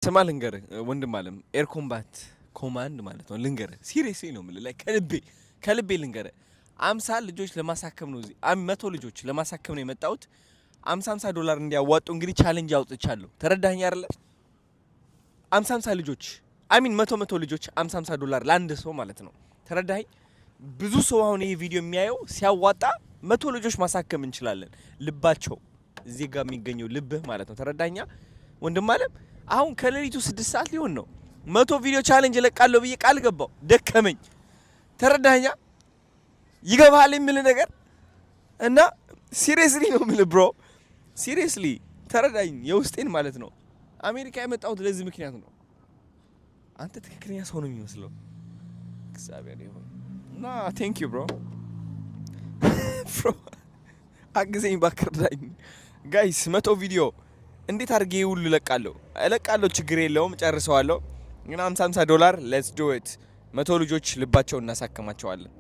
ስማ ልንገርህ ወንድም አለም፣ Air Combat Command ማለት ነው። ልንገርህ፣ seriously ነው የምልህ፣ like ከልቤ ከልቤ ልንገርህ፣ 50 ልጆች ለማሳከም ነው እዚህ፣ 100 ልጆች ለማሳከም ነው የመጣሁት። 50 50 ዶላር እንዲያዋጡ እንግዲህ challenge አውጥቻለሁ። ተረዳኸኝ አይደለ? 50 50 ልጆች፣ I mean 100 100 ልጆች፣ 50 50 ዶላር ለአንድ ሰው ማለት ነው። ተረዳኸኝ? ብዙ ሰው አሁን ይሄ ቪዲዮ የሚያየው ሲያዋጣ 100 ልጆች ማሳከም እንችላለን። ልባቸው እዚህ ጋር የሚገኘው ልብህ ማለት ነው። ተረዳኛ ወንድም አለም? አሁን ከሌሊቱ 6 ሰዓት ሊሆን ነው። 100 ቪዲዮ challenge እለቃለሁ ብዬ ቃል ገባው። ደከመኝ። ተረዳኛ? ይገባሃል የሚል ነገር እና seriously ነው የምልህ bro፣ seriously ተረዳኝ፣ የውስጤን ማለት ነው። አሜሪካ የመጣሁት ለዚህ ምክንያት ነው። አንተ ትክክለኛ ሰው ነው የሚመስለው። እግዚአብሔር ይሁን እና thank you bro፣ bro አግዘኝ እባክህ፣ እርዳኝ። Guys፣ 100 ቪዲዮ እንዴት አድርጌ ሁሉ እለቃለሁ? እለቃለሁ፣ ችግር የለውም፣ ጨርሰዋለሁ። ግን 50 50 ዶላር፣ let's do it። 100 ልጆች ልባቸውን እናሳክማቸዋለን።